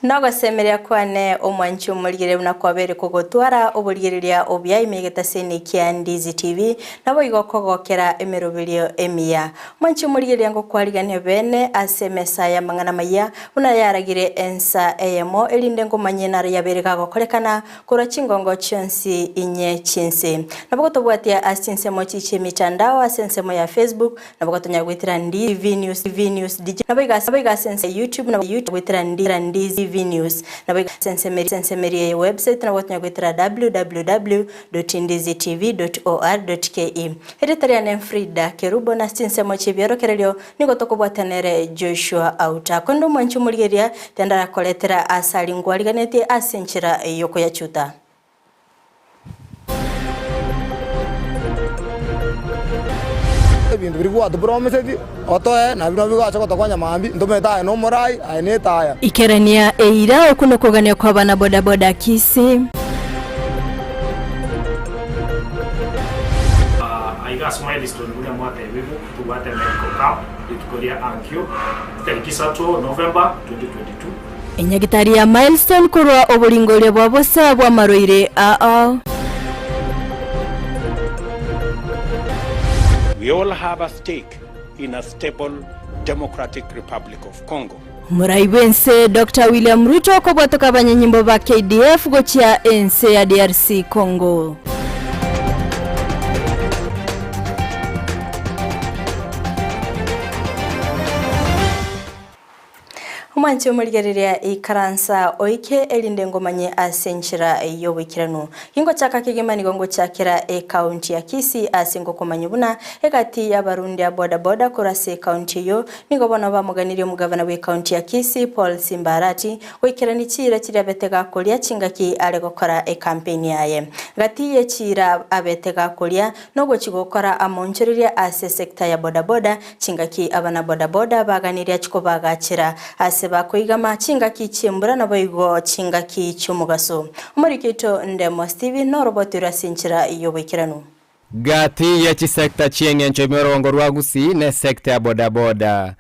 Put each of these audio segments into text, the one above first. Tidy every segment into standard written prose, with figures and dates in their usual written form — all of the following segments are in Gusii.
Nogosemeria kwane omwanchi omorigere buna kwabeire kogotwara oborigereria obuya ime egetaseni kia Ndizi TV, naboigo kogokera emeroberio emiya. Omwanchi omorigereria ngokwarigania bene ase emesa y'amang'ana amayia buna yaragire ensa eyemo erinde ngomanye naro yabeire gagokorekana Korwa chingongo chionsi inye chi'ense. Nabo gotobwatia ase chinsemo chi chi'emitandao ase ensemo ya Facebook, nabo gotonyara goetera Ndi TV News TV News DJ, nabo iga nabo iga ase ense ya YouTube nabo YouTube goetera Ndi Ndi TV News, nabo iga ase ensemo ase ensemo eria ye website nabo gotonyara goetera www.ndizitv.or.ke. Erieta riane Frida Kerubo na ase chinsemo chi'ebiorokererio Nigo tokobwatana nere Joshua Auta. Korende omwanchi omorigereria tendarakoretera aase aria ngwariganetie ase enchera y'okoyachuta. Ebinto biria gwatopromiseti otoe nabio nabio bigacha gotokonya mambia, ntomanyete aye nomorai, aye netaya. Ikerania eira, okwo nokogania kw'abana bodaboda Kisii. Aiga ase Milestone buna mwatebigwe Tobwate Medical Camp rituko ria ankio tariki isato November 2022. Enyagitari ya Milestone korwa oboringoria bwa bosa bw'amarwaire ao. We all have a stake in a stable Democratic Republic of Congo. Omorai bw'ense Doctor William Ruto okobwatoka abanyanyimbo ba KDF gochia ense ya DRC Congo. Omwanche omorigereria ikaransa oike erinde ngomanye ase enchera y'oboikeranu. Gingochaka kegima nigo ngochakera ekaunti ya Kisii ase ngokomanya buna egati y'abarundi a boda boda korwa ase ekaunti eyio Nigo bono bamoganirie omogavana bw'ekaunti ya Kisii, Paul Simba Arati, goikerania chiira chiria abete gakoria chingaki are gokora ekampeini yaye. Gati ye chiira abete gakoria nogochi gokora amaonchoreria ase esecta ya bodaboda chingaki abana bodaboda baganirie achi kobagachera ase bakoigama chingaki chi'embura naboigo chingaki chi'omogaso. Omoriki oito Ndemo Stephen norobotirwe ase enchera y'oboikeranu. Gati ye chisecta chi'engencho ime orogongo rwa Gusii ne secta ya bodaboda.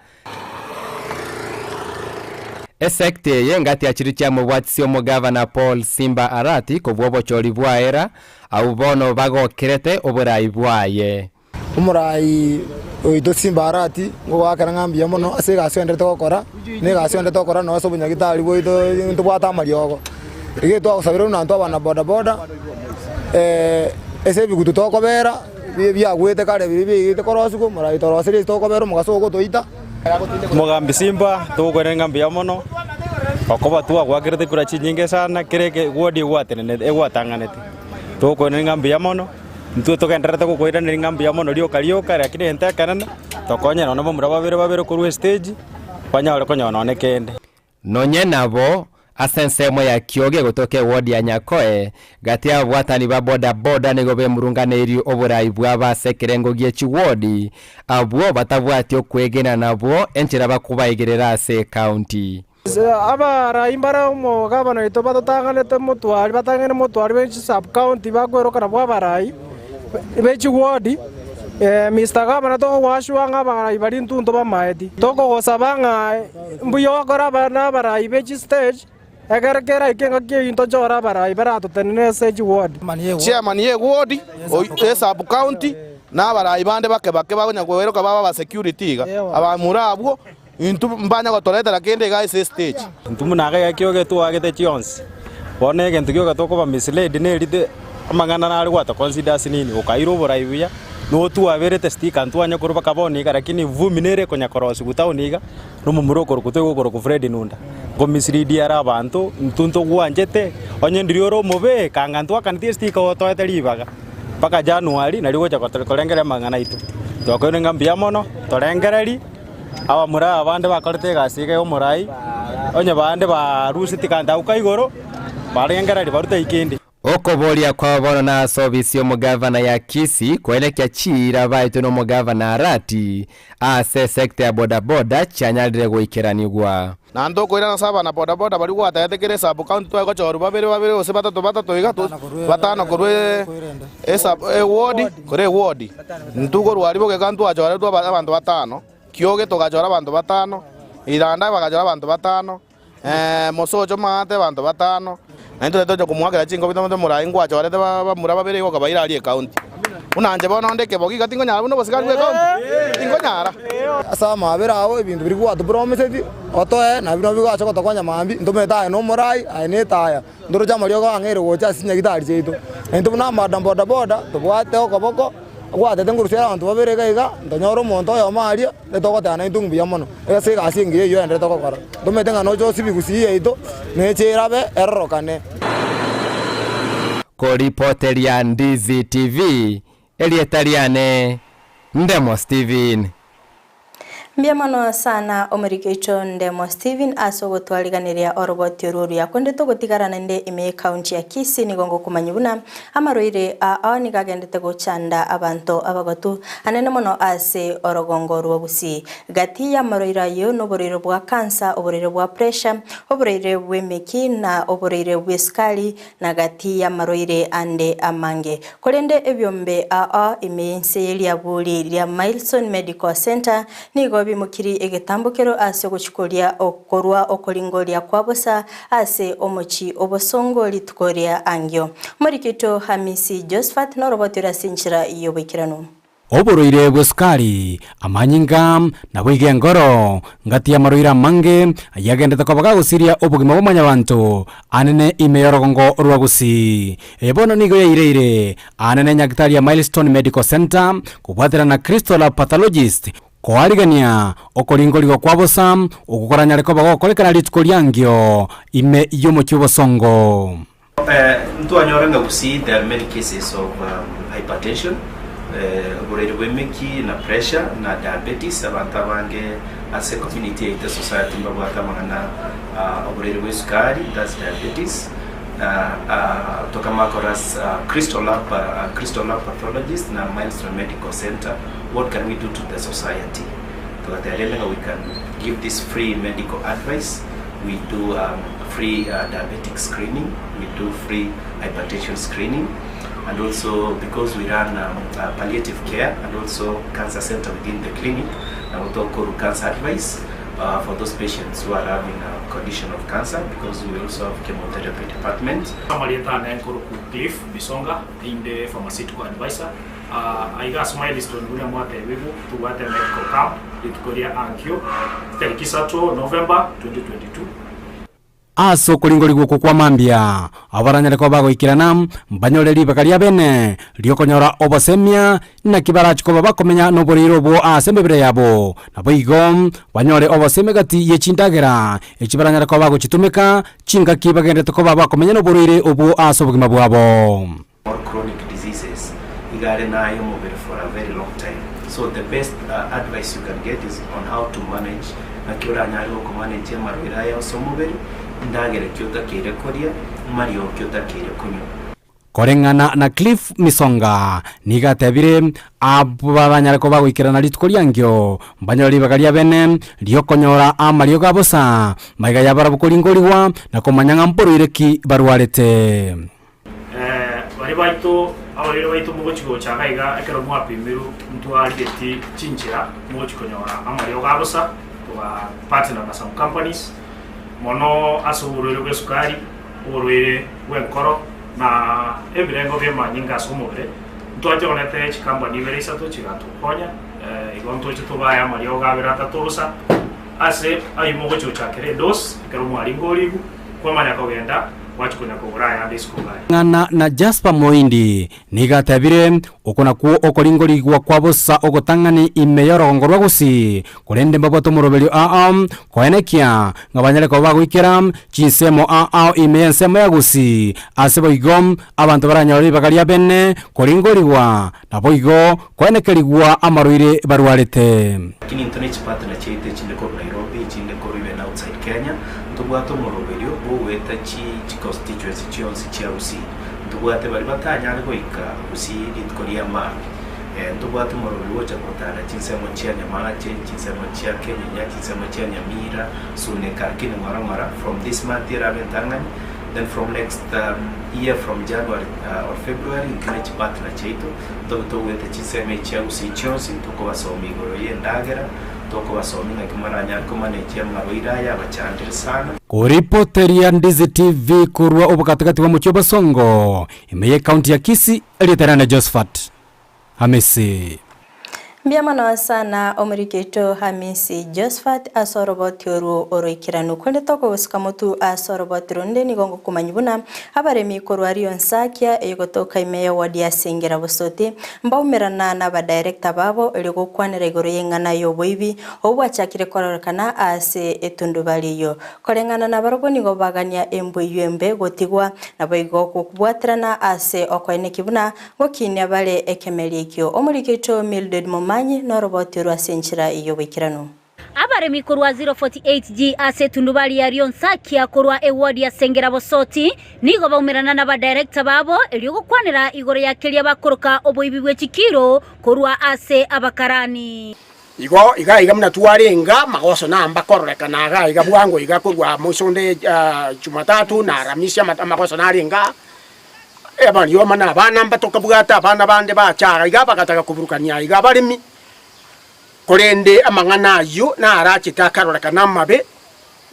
Esecta eye ngati achire chiamobwatisia omogavana Paul Simba Arati kobua obochori bwaera, abwo bono bagokerete oborai bwaye. Omorai oito Simba Arati ngogoakera ng'a mbuya mono ase egasi oenderete gokora, na egasi oenderete gokora nonya ase obonyagitari bwaito ntobwate amariogo. Iga twagosabera buna intwe abana bodaboda. Ase ebigutu tokobera, biria biagwete kare biria biaigete korosigwa, morayi toroserie ase tokobera omogaso ogotoita. Mogambi Simba, togokwanera ng'a mbuya mono, okoba twagwakerete kura chinyinge sana, kera eke ward egwatenenete egwatang'anete. Togokwanera ng'a mbuya mono, intwe togendererete gokoiraneria ng'a mbuya mono rioka rioka, lakini egento ekenene, tokonyere nonye bamura babere babere korwa estage, banyare konyora nonye kende. Nonye nabo, ase ensemo ya Kioge egotoka ewodi ya Nyakoe, gati y'ababwatani ba boda boda nigo bemurunganeirie oborai bwabo ase ekerengo gie chiwodi, abwo batabwati okwegena nabwo enchera bakobaigerera ase ecounty. Abarai mbare omogabana oito batotang'anete motwari, batang'aine motwari be chisub-county bakweroka nabwo abarai be chiwodi. Mister Gavana togogoashua ng'a abarai baria intwe ntobamaeti. Tokogosaba ng'a mbuya okore na abarai be chistage, ekero keraike engaki eyio ntochore abarai baratotenene ase chiwodi. Chairman ye ward, ye sub county, na abarai bande bake bake bakonya koeroka babe aba security iga, abamura abwo intwe mbanya gotoretera kende iga ase estage. Intwe buna iga ekioge twagete chionsi, bono egento gioka tokoba misled nerite amang'ana nare gwato consider ase nini, okaira oborai buya, notwaberete sticker ntwanya korwa mpaka bono iga lakini vumbi nere ekonya korosigwa town iga, na omomura okorokwa toigo okorokwa Fred Nunda, nko mislead are abanto, intwe ntogwanchete, onye ndiri ore omobe, kanga ntwakanetie esticker otoete ribaga, mpaka January nario ogocha korengereria amang'ana aito. Twakoirire ng'a mbuya mono, torengereria. Abamura abande bakorete egasi iga y'omorai, onye bande baruseti kantauka igoro, barengereria barute ikindi. Okoboria kwabo bono nase ofisi y'omogavana ya Kisii koenekia chiira baetwe nomogavana Arati ase esecta ya bodaboda chianyarire goikeranigwa. Na ntokoirana ase abana bodaboda baria gwataete kera esub county tware gochorwa babere babere gose batato batato iga batano korwa esub eward kore eward. Intwe korwa aria bogeka ntwachoretwe abanto batano, Kioge togachora abanto batano, Iranda bagachora abanto batano. Mosocho maate abanto batano, naintwe toche komoakera chinkobi tomote moraai ngwachorete bamura babere igo okabaira aria ecounty. Buna inche bono onde ekebogi iga tinkonyara buna obosigari bwa ecounty? Tinkonyara. Ase amabera ao ebinto biria gwatopromiseti, otoe, nabio nabio bigocha gotokonya mambia, ntomanyete aye nomorai, aye netaya, ntoroche amariogo ang'eire gocha ase chinyagitari chiaito. Naintwe buna amadaboda boda, tobwate okoboko, gwatete ngorusia abanto babere iga iga, ntonyore omonto oyomo aria, etogoteba naintwe mbuya mono, ase egasi engiya eyio oenderete gokora. Ntomanyete ng'a noche osibi gusii yaito, neche erabe erorokane. Koripoteria Ndizi TV, erieta riane Ndemo Steven. Mbuya mono sana omoriki oito Ndemo Steven ase ogotwariganeria oroboti orwo oruya. Konde togotigara naende ime y'ecounty ya Kisii nigo ngokomanyia buna amarwaire aa nigo agendete gochanda abanto abagotu anene mono ase orogongo rwa Gusii. Gati y'amarwaire ayio noborwaire bwa cancer, oborwaire bwa pressure, oborwaire bw'emeki na oborwaire bw'esukari na gati y'amarwaire ande amange. Korende ebiombe ao ime y'ense ye riaburi ria Milestone Medical Centre nigo bimokirie egetambokero ase ogochikoria korwa okoringoria kwa bosa ase omochie obosongo rituko ria angio. Omoriki oito Hamisi Josphat noroboti ore ase enchera y'oboikeranu. Oborwaire bw'esukari, amanyinga, naboigo engoro, ngati y'amarwaire amange ayagendete koba gagosiria obogima bwa mwanyabanto anene ime y'orogongo rwa Gusii. Eye bono nigo yaireire anene nyagitari ya Milestone Medical Centre kobwaterana na Crystal Lab Pathologist koarigania okoringorigwa kwa bosa okwo koranyare koba gokorekana rituko riangio ime y'omochie obosongo. Ntwanyora ng'a Gusii there are many cases of hypertension, oborwaire bwa emeki na pressure na diabetes, abanto abange ase ecommunity yaito esociety mbabwate amang'ana oborwaire bwa esukari that's diabetes na tokamakora as Crystal Lab, Crystal Lab Pathologist na Milestone Medical Centre what can we do to the society togateba rende ng'a we can give this free medical advice. We do free diabetic screening, we do free hypertension screening and also because we run palliative care and also cancer center within the clinic, nabo tokorwa cancer advice for those patients who are having a condition of cancer because we also have chemotherapy department. Amarieta ane nkorokwa Cliff Bisonga, inde pharmaceutical advisor Aiga ase Milestone buna mwatebigwe, tobwate medical camp rituko ria ankio tariki isato November 2022. Ase okoringorigwa okwo kwa mambia, abaranyare koba bagoikerana, mbanyore ribaga ria bene ri'okonyora obosemia, naki barache koba bakomenya noboriri obwo ase emebere yabo, naboigo banyore obosemia gati ye chindagera echi baranyare koba bagochitumeka chingaki bagenderete koba bakomenya noborwaire obwo ase obogima bwabo. Or chronic diseases iga are naye omobere for a very long time so the best advice you can get is on how to manage naki oranyare goko manage amarwaire aya ase omobere ndagera ki otakeire koria mariogo ki otakeire konywa. Koreng'ana na Cliff Misonga, nigo atebire, Abwo baranyare koba goikerana rituko riangio, mbanyore ribaga ria bene ri'okonyora amariogo a bosa, maiga y'abarabwo koringorigwa, na komanya ng'a mborwaire ki barwarete. Baria baito, abarwaire baito mogochia gocha iga iga ekero mwapimirwe ntwarigetie chinchera mogochia konyora amariogo a bosa, toga partner na some companies, mono ase oborwaire bwa esukari, oborwaire bwa enkoro, na ebirengo bia amanyinga ase omobere, ntwachorete chicompany ibere isato chigatokonya, igo ntoche tobae amariogo abere atato bosa, ase ayio mogochia gochakera edose ekero mwaringorigwe, kwamanya kogenda. Gwachia konya kogora ayande isiko gari. Ng'ana na Jasper Moindi nigo atebire, Oko nakwo okoringorigwa kwa bosa ogotang'ani ime y'orogongo rwa Gusii, korende mbabwate omoroberio ao koenekia ng'a banyare koba bagoikera chinsemo ao ime y'ensemo ya Gusii, ase boigo abanto baranyore ribaga ria bene koringorigwa naboigo koenekerigwa amarwaire barwarete. Lakini intwe ne chipartner chiaito echinde korwa Nairobi, echinde korwa even outside Kenya, ntobwate omoroberio bwogoeta chi chiconstituency chionsi chia Gusii. Ntobwate baria batanyare goika Gusii rituko ria maambia. Ntobwate omoroberio gocha gotara chinsemo chia Nyamache, chinsemo chia Kenyenya, chinsemo chia Nyamira, Suneka, lakini ng'ora ng'ora from this month erabe entang'ani, Then from next year from January or February intwe ne chipartner chiaito ntobe togoeta chinsemo echi chia Gusii chionsi tokobasomia igoro ye endagera, Tokobasomia ng'aki moranyare komanage amarwaire aya abachandire sana. Koripoteria Ndizi TV korwa obogatigati bw'omochie o Bosongo, ime y'ecounty ya Kisii, erieta riane Josephat Hamisi. Mbuya mono sana omoriki oito Hamisi Josphat ase oroboti orwo oroikeranu. Korende tokogosuka motu ase oroboti ronde nigo ngokomanyia buna abaremi korwa Rionsakia eyogotoka ime y'eward ya Sengera Bosoti mbaumerana nabadirector babo erio gokwanera igoro y'eng'ana y'oboibi obwo bwachakire kororekana ase etundubari eyio. Koreng'ana nabarobwo nigo bagania embwa eyio embe gotigwa, naboigo gokobwaterana ase okoeneki buna Gokinia bare ekemeri ekio. Omoriki oito Mildred Momanyi noroboti orwo ase enchera y'oboikeranu. Abaremi korwa 048G ase etundubari ya Rionsakia korwa eward ya Sengera Bosoti nigo baumerana nabadirector babo erio gokwanera igoro ya keria bakoroka oboibi bwe chikiro korwa ase abakarani. Igo iga iga buna twarenge amagoso namba kororekana iga iga bwango iga korwa moisonde Jumatatu na Aramisi amagoso narenge aa. Abarioma na abana mbatokabwate abana bande bacha aiga bagataka koburukania aiga abaremi, korende amang'ana ayio narachete akarorekana amabe,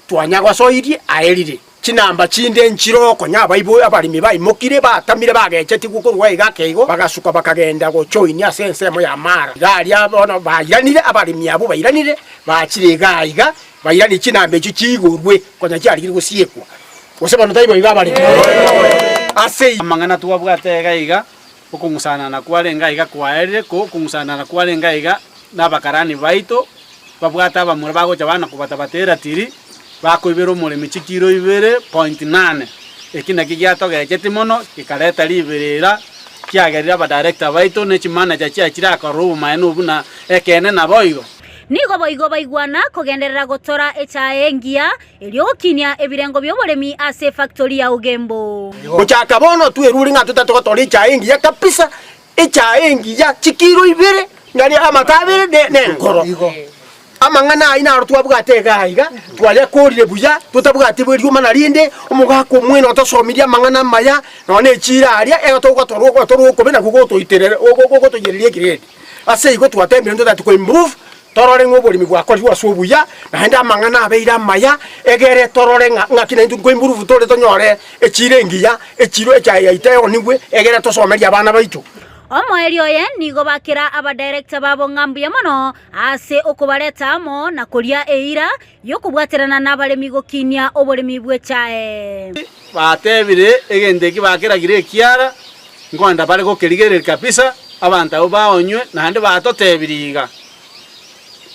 twanyagosoirie aerire. Chinamba chinde nchire konya abaibori abaremi baimokire batamire bagechetigwe korwa aiga ake igo, bagasuka bakagenda gochoinia ase ensemo ya Mara. Iga aria bono bairanire, abaremi abwo bairanire, bachire iga aiga, bairanie chinamba echio chiigorwe konya chiarigire gosiekwa. Gose bono taibo iga abaremi ase. Amang'ana twabwate iga iga, okong'usanana kwarenge aiga kwaerire, ko okong'usanana kwarenge aiga nabakarani baito, babwate abamura bagocha bana kobatabata eratiri, bakoibera omoremi chikiro ibere point nane. Eki nakio giatogecheti mono, gekareta riberera, kiagerire abadirector baito ne chimanager chiaye chirakorora obomaene obwo buna ekeene naboigo. Nigo boigo baigwana kogenderera gotora echae engiya Erio gokinia ebirengo bi'oboremi ase efactori ya Ogembo. Gochaka bono twerure ng'a totate gotora echae engiya kabisa, echae engiya chikiro ibere, nari amato abere ne nenkoro. Amang'ana ayio naro twabwate iga aiga, twayakorire buya, totabwati bw'eriomana rinde, omogaka omwene otosomirie amang'ana amaya, nonya na echiro aria, ero togotorwa ogotorwa okobe nakwo gotoiterera gotoiyereria egrade. Ase igo twatebire ntotagete ko improve, Torore ng'a oboremi bwakorirwe ase obuya, naende amang'ana abeire amaya, egere torore ng'a ng'aki naintwe nkoimprove tore tonyore echiro engiya, echiro echaye yaito eonigwe, egere tosomerie abana baito. Omoerio oye nigo bakera abadirector babo ng'a mbuya mono ase okobareta amo na koria eira y'okobwaterana nabaremi gokinia oboremi bw'echae. Batebire egento eki bakeragire ekiara, nkoenda bare gokerigereria kabisa, abanto abwo baonywe, naende batotebirie iga,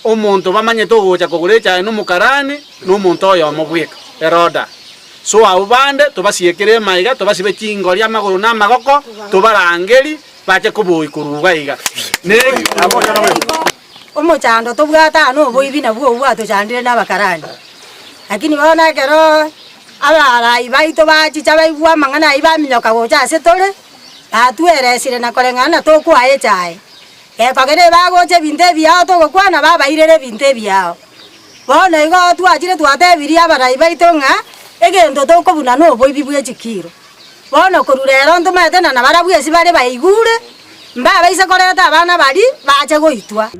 Omonto bamanyete ogocha kogora echae nomokarani, nomonto oyomo bweka, Heroda. So abwo bande tobasiekere emaiga, tobasibe chingori amagoro na amagoko, tobarangeri bache koboyia korwa iga iga. Ne. Omochando tobwate aa noboibi nabwo obwo bwatochandire nabakarani. Lakini bono ekero abarai baito bachicha baigwa amang'ana ayio baminyoka gocha ase tore, batweresire na koreng'ana na tokwaa echae. Gekogera ebagocha ebinto ebiao togokwana babairere ebinto ebiao. Bono igo twachire twatebirie abarai baito ng'a egento tokobuna noboibi bwe chikiro. Bono korwa rero ntomaete na nabarabwo ase bare baigure, mbabaise koreta abana baria bache goitwa.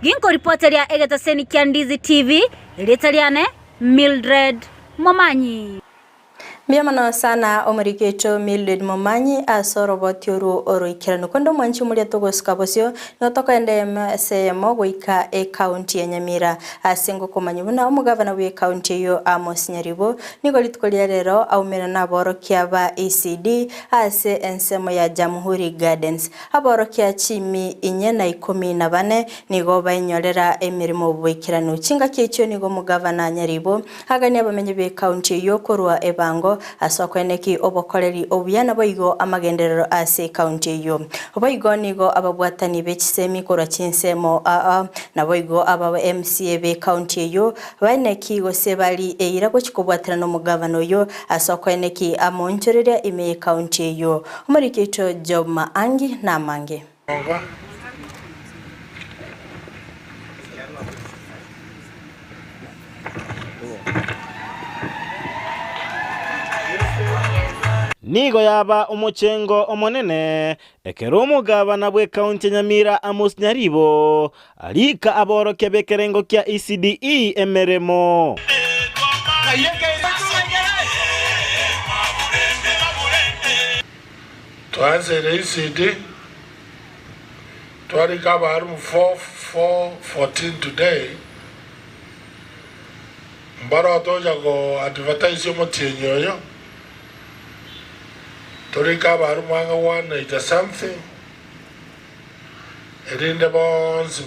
Ginkoripoteria egetaseni kia Ndizi TV, erieta riane Mildred Momanyi. Mbuya mono sana omoriki oito Mildred Momanyi ase oroboti orwo oroikeranu. Korende omwanchi omoria togosuka bosio, nigo tokoenda ase eyemo goika ecounty ya Nyamira ase ngokomanya buna omogavana bwe ecounty eyio Amos Nyaribo Nigo rituko ria rero aumerana naborokia ba ECD ase ensemo ya Jamhuri Gardens. Aborokia chiimi inye na ikomi na bane nigo bainyorera emeremo boikeranu. Chingaki echio nigo omogavana Nyaribo agania abamenyi b'ecounty eyio korwa ebango ase okoeneki obokoreri obuya naboigo amagenderero ase ecounty eyio. Boigo nigo ababwatani be chisemi korwa chinsemo aa naboigo aba MCA b'ecounty eyio Baeneki gose bari eira gochia kobwatana nomogavana oyio ase okoeneki amoonchoreria ime y'ecounty eyio. Omoriki oito Job Maangi namange. Nigo yaba omochengo omonene ekero omogabana bw'ekaunti ya Nyamira Amos Nyaribo arika aborokia b'ekerengo kia ECDE emeremo. Twanseire ECD, twarika abarimu 414 today, mbaro tocha ko advertise omotienyi oyo, Torike abarumwa ang'e 180 something, erinde bonsi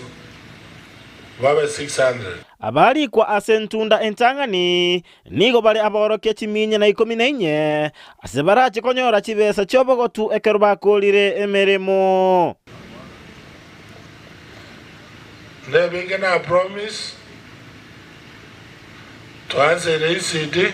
babe 600. Abarikwa ase entunda entang'ani nigo bare aborokia chiminya na ikomi na inye, ase barache konyora chibesa chi'obogotu ekero bakoorire emeremo. Nebinge na promise Twanseire ECD.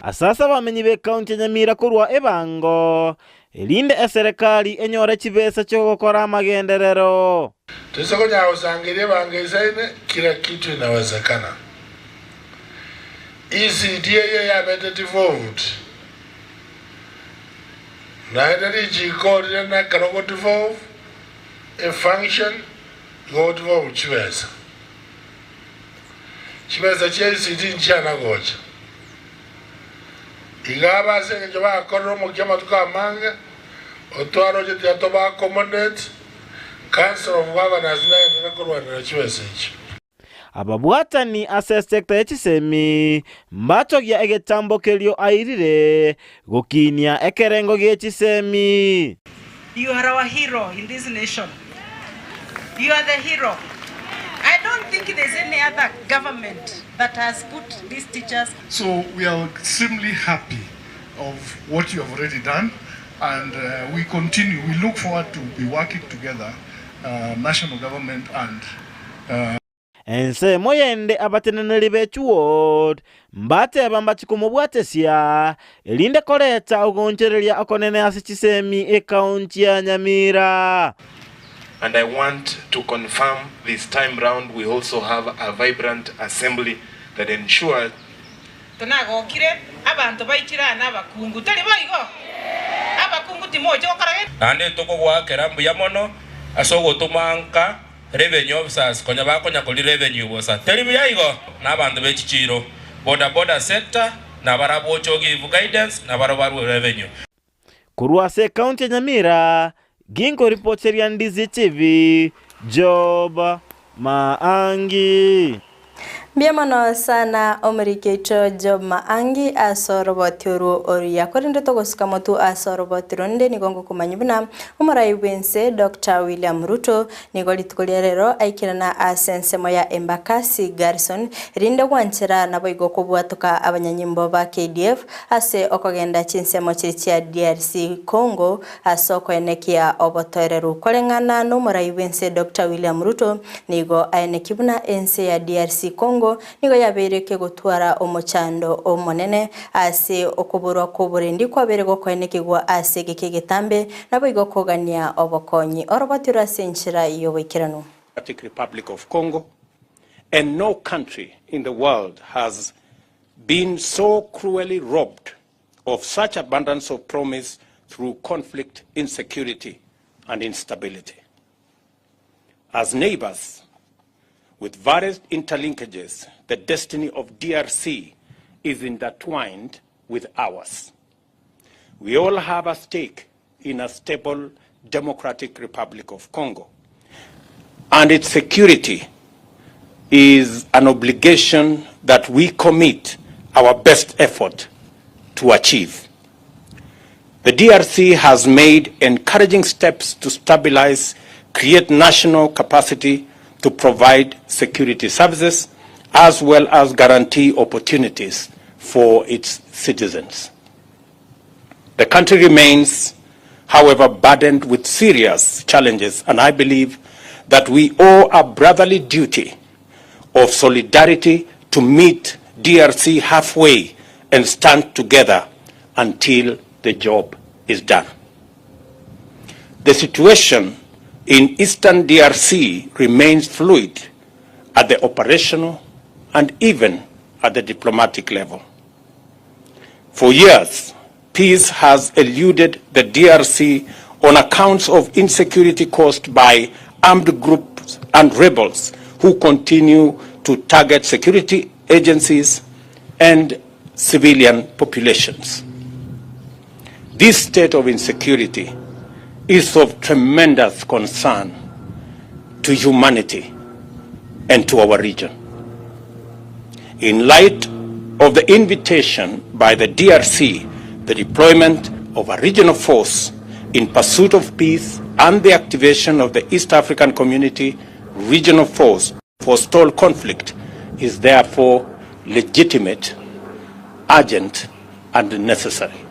Ase ase abamenyi b'ekaunti ya Nyamira korwa ebango, erinde eserekari enyore chibesa chi'ogokora amagenderero. Toise konyara gosangereria ebango eisaine, kila kitu inawezekana. ECD eye yabete devolved, naende richiko rire nekero go devolve a function, igo go devolve chibesa. Chibesa chia ECD nchiana gocha. Iga aba ase engencho bakorire omokia amatuko amange, otwaroche tiga toba accommodate, Council of Governors negenderere korwanera chibesa echio. Ababwatani ase esecta ye chisemi mbatogia egetambo kerio airire gokinia ekerengo gie chisemi. You are our hero in this nation. You are the hero. I don't think there's any other government that has put these teachers. So we are extremely happy of what you have already done and uh, we continue, we look forward to be working together, uh, national government and uh, Ensemo yende abateneneri be chiward mbateba mbachi komobwatesia, erinde koreta ogoonchoreria okonene ase chisemi ekaunti ya Nyamira. And I want to confirm this time round we also have a vibrant assembly that ensures. Tonagokire abanto baichire aa nabakungu, tari boigo? Abakungu timocha gokora gento. Naende ntokogoakera mbuya mono ase ogotoma nka Revenue officers konya bakonya kori revenue bosa. Teri buya igo? Na abanto be chichiiro, boda boda sector, na barabwo oche ogive guidance na barabwo barue revenue. Korwa ase ekaunti ya Nyamira, ginkoripoteria Ndizi TV, Job Maangi. Mbuya mono sana omoriki oito Job Maangi ase oroboti orwo oruya. Korende togosuka motwe ase oroboti ronde nigo ngokomanyia buna omorai bw'ense Doctor William Ruto nigo rituko ria rero aikerana ase ensemo ya Embakasi Garrison erinde gwanchera naboigo kobwatoka abanyanyimbo ba KDF ase okogenda chinsemo chiria chia DRC Congo Ase okoenekia obotoereru koreng'ana nomorai bw'ense Doctor William Ruto, nigo aenekie buna ense ya DRC Congo nigo yabeire kegotwara omochando omonene ase okoborwa kw'oborendi kwabeire gokoenekigwa ase egeka egetambe naboigo kogania obokonyi oroboti ore ase enchera y'oboikeranu. Democratic Republic of Congo, and no country in the world has been so cruelly robbed of such abundance of promise through conflict, insecurity, and instability. As neighbors, with various interlinkages, the destiny of DRC is intertwined with ours. We all have a stake in a stable democratic Republic of Congo. And its security is an obligation that we commit our best effort to achieve. The DRC has made encouraging steps to stabilize, create national capacity to provide security services, as well as guarantee opportunities for its citizens. The country remains, however, burdened with serious challenges, and I believe that we owe a brotherly duty of solidarity to meet DRC halfway and stand together until the job is done. The situation in eastern DRC remains fluid at the operational and even at the diplomatic level. For years, Peace has eluded the DRC on accounts of insecurity caused by armed groups and rebels who continue to target security agencies and civilian populations. This state of insecurity is of tremendous concern to humanity and to our region. In light of the invitation by the DRC, the deployment of a regional force in pursuit of peace and the activation of the East African Community Regional Force to forestall conflict is therefore legitimate, urgent, and necessary.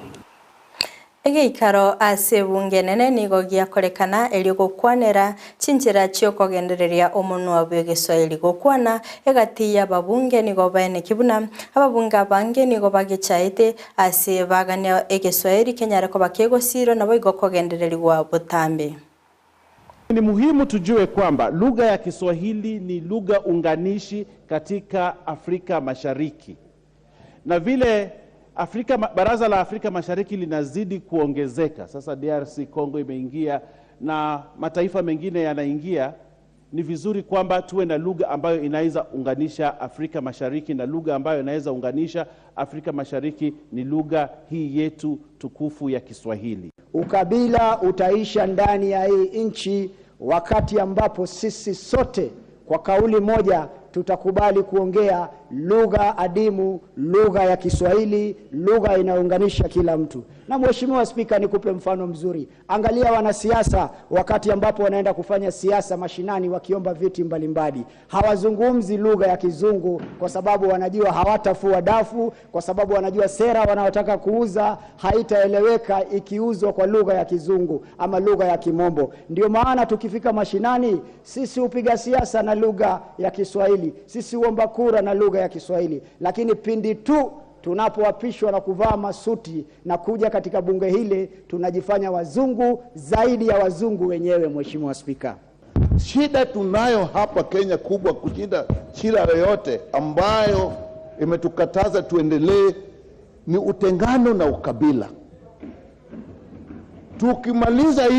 Egeikaro ase ebunge enene nigo giakorekana erio gokwanera chinchera chiokogendereria omonwa bw'egeswahili gokwana egati y'ababunge nigo baeneki buna ababunge abange nigo bagechaete ase bagania egeswahili kenyare koba kegosirwa nabo igo kogendererigwa botambe. Ni muhimu tujue kwamba lugha ya Kiswahili ni lugha unganishi katika Afrika Mashariki, na vile Afrika, Baraza la Afrika Mashariki linazidi kuongezeka sasa, DRC Congo imeingia na mataifa mengine yanaingia. Ni vizuri kwamba tuwe na lugha ambayo inaweza unganisha Afrika Mashariki, na lugha ambayo inaweza unganisha Afrika Mashariki ni lugha hii yetu tukufu ya Kiswahili. Ukabila utaisha ndani ya hii nchi wakati ambapo sisi sote kwa kauli moja tutakubali kuongea lugha adimu, lugha ya Kiswahili, lugha inayounganisha kila mtu. Na Mheshimiwa Spika, nikupe mfano mzuri. Angalia wanasiasa wakati ambapo wanaenda kufanya siasa mashinani, wakiomba viti mbalimbali, hawazungumzi lugha ya Kizungu kwa sababu wanajua hawatafua dafu, kwa sababu wanajua sera wanayotaka kuuza haitaeleweka ikiuzwa kwa lugha ya Kizungu ama lugha ya Kimombo. Ndio maana tukifika mashinani, sisi hupiga siasa na lugha ya Kiswahili, sisi huomba kura na lugha ya Kiswahili, lakini pindi tu tunapoapishwa na kuvaa masuti na kuja katika bunge hili tunajifanya wazungu zaidi ya wazungu wenyewe. Mheshimiwa Spika, Shida tunayo hapa Kenya kubwa kushinda shida yoyote ambayo imetukataza tuendelee ni utengano na ukabila. Tukimaliza hii